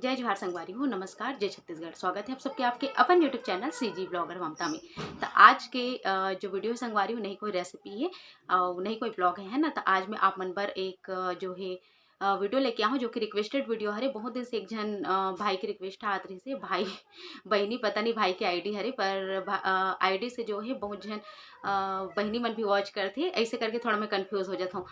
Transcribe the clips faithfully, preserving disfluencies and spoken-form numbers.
जय जोहार संगवारी हो, नमस्कार, जय छत्तीसगढ़। स्वागत है आप सबके आपके अपन YouTube चैनल सीजी ब्लॉगर ममता में। तो आज के अ, जो वीडियो है संगवारी हो, नहीं कोई रेसिपी है और नहीं कोई ब्लॉग है, है ना। तो आज मैं आप मन बर एक अ, जो है अ, वीडियो लेके आहूँ जो कि रिक्वेस्टेड वीडियो हरे। बहुत दिन से एक झन अ, भाई के रिक्वेस्ट आत रहिस हे, भाई बहिनी पता नहीं भाई के आईडी हरे, पर भा- अ, आईडी से जो है बहुत झन अ, बहिनी मन भी वॉच करथे, ऐसे करके थोड़ा मैं कंफ्यूज हो जाता हूँ।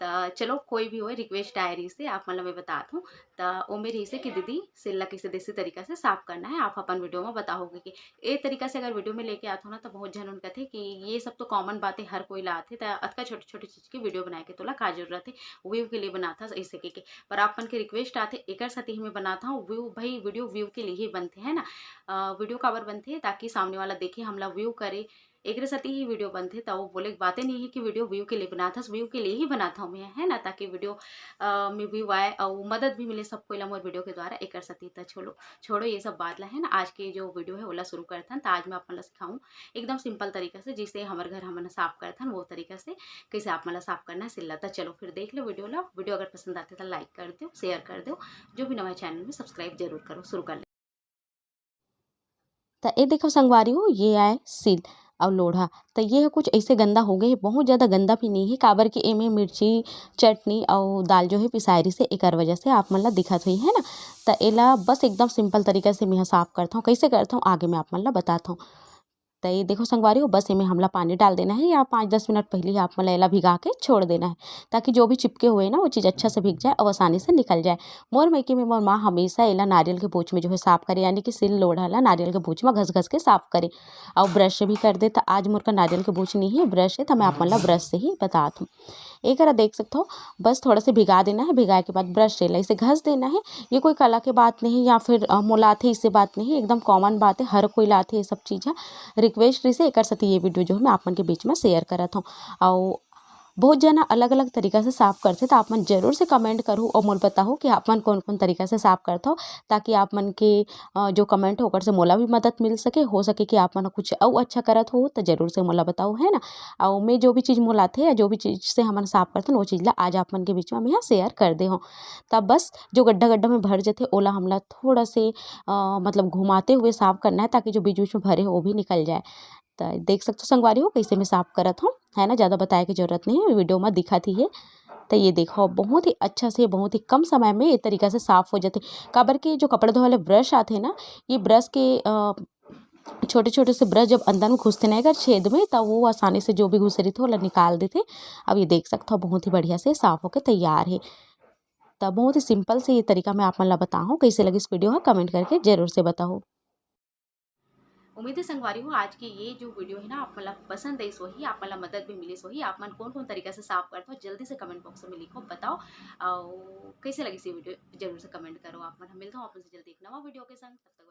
त चलो कोई भी होए, रिक्वेस्ट आए रहिस हे, आप मन ल मैं बतात हूँ। त ओमे रहिस हे कि दीदी सिल ला कइसे देसी तरीका से साफ करना है, आप अपन वीडियो में बताओगे कि ए तरीका से अगर वीडियो में लेके आत हो ना, तो बहुत झन उन कथे कि ये सब तो कॉमन बात है, हर कोई ला आथे, त अतका छोटे छोटे चीज के वीडियो बनाए के तोला का जरूरत है, व्यू के लिए बनात हस ऐसे के, के। पर आप मन के रिक्वेस्ट आथे, एकर सेती ही मैं बनात हूँ व्यू, भाई वीडियो व्यू के लिए ही बनथे, है ना। अ, वीडियो काबर बनथे, ताकि सामने वाला देखे, हमला व्यू करे, एकरे सेती ही वीडियो बनथे। त वो बोले के बाते नहीं है कि वीडियो व्यू के लिए बनात हस, व्यू के लिए ही बनात हूँ मैं, है ना, ताकि वीडियो अ, में व्यू आए और मदद भी मिले सबको ला मोर वीडियो के द्वारा। एकर सेती त छोड़ो, छोड़ो ये सब बात ला, है ना। आज के जो वीडियो है ओला शुरू करथन। त आज मैं आप मन ला सिखाऊँ एकदम सिंपल तरीका से, जिसे हमर घर हमन साफ करथन वो तरीका से, कैसे आप मन ला साफ करना है सिल ला। त चलो फिर देख लो वीडियो ला। वीडियो अगर पसंद आथे त लाइक कर दो, शेयर कर दो, जो भी नवा चैनल में सब्सक्राइब जरूर करो। शुरू कर ले। त ए देखो संगवारी हो, ये आए सिल अउ लोढ़ा। त ये ह कुछ ऐसे गंदा हो गए हे, बहुत ज़्यादा गंदा भी नहीं है, काबर कि एमे मिर्ची, चटनी अउ दाल जो है पिसाए रहिस हे, एकर वजह से आप मन ला दिखत होही, है ना। त एला बस एकदम सिंपल तरीका से मैं ह साफ करत हूँ। कैसे करत हूँ आगे मैं आप मन ला बतात हूँ। त ये देखो संगवारी हो, बस एमे हमला पानी डाल देना है या पाँच दस मिनट पहले ही आप मन ला एला भिगा के छोड़ देना है, ताकि जो भी चिपके हुए ना वो चीज़ अच्छा से भीग जाए और आसानी से निकल जाए। मोर मइके में मोर माँ हमेशा एला नारियल के पूछ में जो है साफ करे, यानी कि सिल लोढ़ा ला नारियल के पूछ में घस घस के साफ करे। और ब्रश से भी कर दे। त आज मोर का नारियल के पूछ नहीं है, ब्रश है, त मैं आप मन ला ब्रश से ही बतात हूँ। एकरा देख सकथो, बस थोड़ा से भिगा देना है। भिगाए के बाद ब्रश से ला इसे घस देना है। ये कोई कला के बात नहीं या फिर अ, मोला आथे इसे बात नहीं, एकदम कॉमन बात है, हर कोई ला आथे ये सब चीज़ है। रिक्वेस्ट रहिस हे, एकर सेती ये वीडियो जो है मैं आप मन के बीच में शेयर करत हूँ। अउ बहुत जना अलग-अलग तरीका से साफ करथे, त आप मन जरूर से कमेंट करहू अउ मोला बताहू कि आप मन कौन-कौन तरीका से साफ करथव, ताकि आप मन के अ, जो कमेंट हो ओकर से मोला भी मदद मिल सके। हो सके कि आप मन कुछ अउ अच्छा करत हो त जरूर से मोला बताहू, है ना। अउ मैं जो भी चीज़ मोला आथे या जो भी चीज़ से हमन साफ करथन वो चीज़ ला आज आप मन के बीच में मैं शेयर कर दे हूँ। तब बस जो गड्ढा-गड्ढा में भर जथे ओला हमला थोड़ा से अ, मतलब घुमाते हुए साफ करना है, ताकि जो बीच-बीच में भरे हो वो भी निकल जाए। त देख सकथो संगवारी हो कैसे मैं साफ करत हूँ, है ना। ज़्यादा बताए के जरूरत नहीं है, वीडियो में दिखत ही है। त ये देखो बहुत ही अच्छा से, बहुत ही कम समय में ये तरीका से साफ हो जाथे। काबर कि जो कपड़ा धोए वाले ब्रश आथे ना, ये ब्रश के अ, छोटे-छोटे से ब्रश जब अंदर में घुसथे ना एकर छेद में, त वो आसानी से जो भी घुसे रहिथे ओला निकाल देथे। अब ये देख सकथो बहुत ही बढ़िया से साफ होके तैयार हे। त बहुत ही सिंपल से ये तरीका मैं आप मन ला बताहूँ। कैसे लगिस वीडियो ह कमेंट करके जरूर से बताहू। उम्मीद है संगवारी हो आज के ये जो वीडियो है ना आप मन ला पसंद आइस होही, आप मन ला मदद भी मिलिस होही। आप मन कौन-कौन तरीका से साफ करथो जल्दी से कमेंट बॉक्स में लिखो, बताओ। अउ कैसे लगिस ये वीडियो जरूर से कमेंट करो। आप मन हम मिलथो आप मन से जल्दी एक नवा वीडियो के संग। तब तक